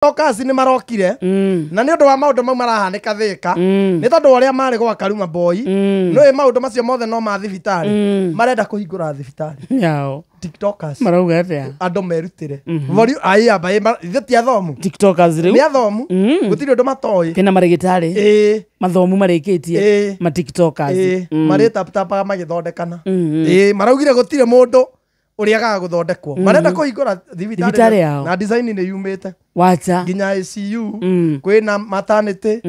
TikTokers nĩ marokire na nĩ ũndũ wa maũndũ mau marahanĩka Thĩka nĩ tondũ wa ũrĩa marĩ gwa Karuma Boy nĩũĩ maũndũ macio mothe no ma thibitarĩ marenda kũhingũra thibitarĩ yao TikTokers marauga atia andũ merutĩre aiamba ithuĩ ti athomu tiktokers nĩ riu athomu gũtirĩ ũndũ matoĩ kena marĩgĩtarĩ ĩĩ mathomu marĩkĩtie Ĩĩ. ma tiktokers ĩĩ marĩtaputapaga magĩthondekana ĩĩ maraugire gũtirĩ mũndũ ũrĩagaga gũthondekwo marenda kũhingũra Thibitarĩ thibitarĩ yao. na design nĩ yumĩte wacha nginya ICU kwĩna maternity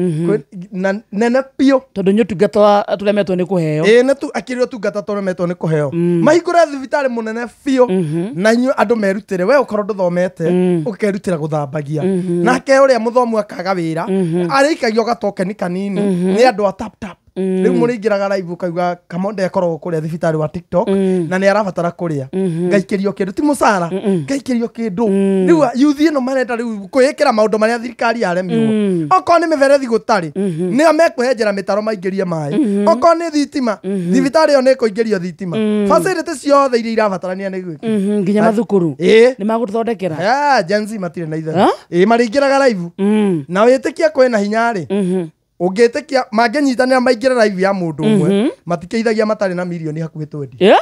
na nene biũ tondũ nĩ ũtungata wa tũremetwo nĩ kũheo ĩĩ nĩ tu akĩrĩ ũtungata tũremetwo nĩ kũheo mahingũre thibitarĩ mũnene biũ na inyuĩ andũ merutĩre we ũkorwo ndũthomete ũkerutĩra gũthambagia nake ũrĩa mũthomu akaga wĩra arĩikagio gatokeni kanini nĩ andũ a tap tap rĩu mũrĩingĩraga live ũkauga kamonde akoragwo kũrĩa thibitarĩ wa TikTok na nĩ arabatara kũrĩa ngaikĩrio kĩndũ ti mũcara ngaikĩrio kĩndũ rĩu yuthi ĩno marenda rĩu kwĩĩkĩra maũndũ marĩa thirikari yaremirwo okorwo nĩ mĩberethi gũtarĩ nĩo mekũhenjera mĩtaro maingĩrie maĩ okorwo nĩ thitima thibitarĩ ĩyo nĩ ĩkũingĩrio thitima facility ciothe iria irabatarania nĩ gwĩkĩrwo Nginya mathukuru ĩĩ nĩ magũtũthondekera Ah, Gen Z matirĩ na itherũ Ah? ĩĩ marĩingĩraga live na wĩtĩkia kwĩna hinya rĩ ũngĩtĩkia mangĩnyitanĩra maingĩre live ya mũndũ ũmwe matikĩithagia matarĩ na mirioni hakuhĩ 20 Yeah?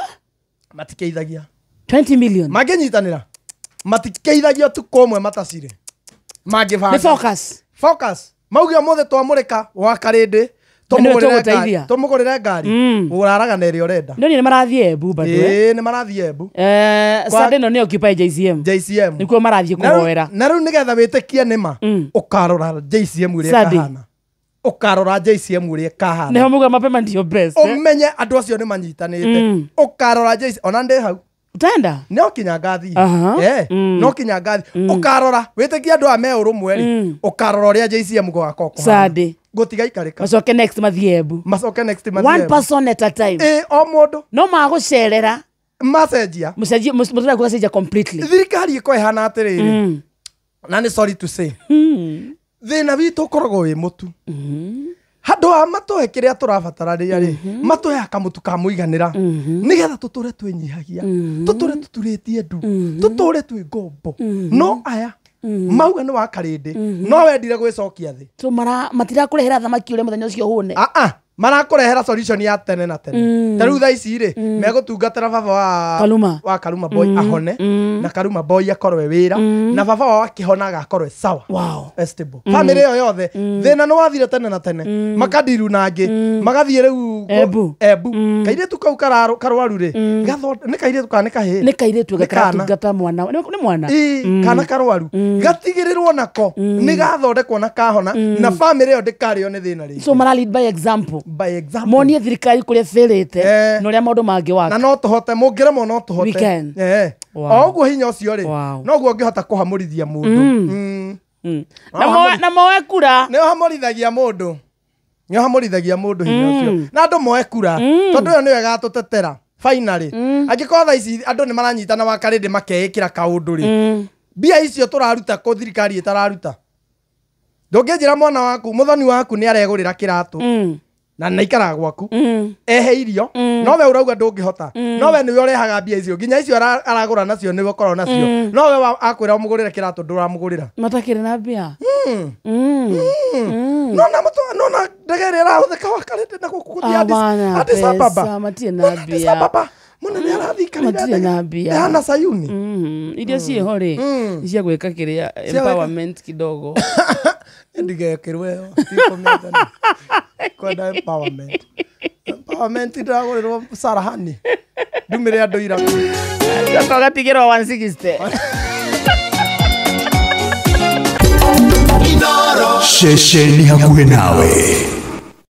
matikĩithagia 20 million mangĩnyitanĩra matikĩithagia ũtukũ ũmwe matacirĩ nĩ mangĩbanga focus focus mauge ũmũthĩ twamũrĩka wa karĩndĩ Na nĩwe tũgũteithia. tũmũgũrĩre ngari ũraraga na ĩrĩa ũrenda nĩ nĩ marathiĩ Embu bado eh? ĩĩ nĩ marathiĩ Embu Eh, Sunday ĩno nĩ Occupy JCM JCM nĩkuo marathiĩ Na rĩu- kũhoera na rĩu nĩgetha wĩtĩkie nĩma ũkarora JCM ũrĩa Sunday. ĩkahana ũkarora JCM ũrĩa ĩkahana nĩho muga mapema ndio best eh? ũmenye andũ acio nĩ manyitanĩte ũkarora JCM ona ndĩ hau utaenda no kinya ngathi Aha. eh no kinya ngathi ũkarora wĩtĩkie andũ aya me ũrũmwe rĩ ũkarora ũrĩa JCM gũgakorwo kũhana. Sunday gũtigaikarĩka macoke next mathiĩ Embu macoke next mathiĩ one Embu. person at a time ĩ o mũndũ no magũcerera macenjia mũcenjie mũtũra gũgacenjia completely thirikari ĩko ĩhana atĩrĩrĩ na nĩ sorry to say thĩna witũ ũkoragwo wĩ mũtu handũ ha matũhe kĩrĩa tũrabatara rĩrĩa rĩ matũhe kamũtu ka mũiganĩra nĩgetha tũtũre twĩnyihagia tũtũre tũturĩtie ndu tũtũre twĩ ngombo no aya mauga nĩ wa karĩndĩ no wendire gwĩcokia thĩ so mara matirakũrehera thamaki ũrĩa mũthenya ũcio hũne aa marakũrehera solution ya tene na tene ta rĩu thaa ici rĩ megũtungatĩra baba wa Karuma. wa Karuma Boy ahone na Karuma Boy akorwo e wĩra na baba wao akĩhona agakorwo e sawa wow stable family ĩyo yothe thĩna nĩ wathire tene na tene makadiru nangĩ magathiĩ rĩu Embu. Embu kairĩtu kau karwaru rĩ nĩ kairĩtu kana nĩ kahĩĩ nĩ kairĩtu Nĩ kana. gakaratungata mwana nĩ mwana Ĩ, kana karwaru gatigĩrĩrwo nako nĩ gathondekwo na kahona na family ĩyo ndĩkarĩo nĩ thĩna rĩngĩ so mara lead by example by example monie thirikari kũrĩa bĩrĩte Eh. na ũrĩa maũndũ mangĩ na waka no tũhote mũngĩremwo no tũhote We can. Eh. Wow. o ũguo hinya ũcio rĩ Wow. noguo ũngĩhota kũhamũrithia mũndũ Mm. Na moe kura nĩ ũhamũrithagia mũndũ nĩ ũhamũrithagia mũndũ hinya ũcio na andũ moe kura tondũ ĩyo nĩyo ĩgatũtetera finally angĩkorwo thaa ici andũ nĩ maranyitana wa karĩndĩ makeĩkĩra kaũndũ rĩ mbia icio tũraruta kũ thirikari ĩtararuta ndũngĩnjĩra mwana waku mũthoni waku nĩ aregũrĩra kĩratũ na naikaraga gwaku ehe irio no we urauga ndũngĩhota no we nĩwe ũrehaga mbia icio nginya icio aragũra nacio nĩwe ũkoragwo nacio no we akwĩra ũmũgũrĩre kĩratũ ndũramũgũrĩra matakĩrĩ na mbia nona nona ndege ĩrĩa ĩrahũthĩka wakarĩte na gũkũ gũthiĩ Hawana Addis Ababa pesa, matirĩ na Nona Addis mbia. Ababa mũnene arathiĩ ikarĩire Matirĩ ndege. na mbia. Ĩhana Sayuni Iria ciĩho rĩ nĩ cia gwĩka kĩrĩa empowerment kidogo ndigekĩrwo ĩyo ndikũmĩenda kwenda empowerment empowerment ndĩragũrĩrwo Sarahani ndumĩre andũ ira coka ũgatigĩrwo 160 Ceceni hakuhĩ nawe.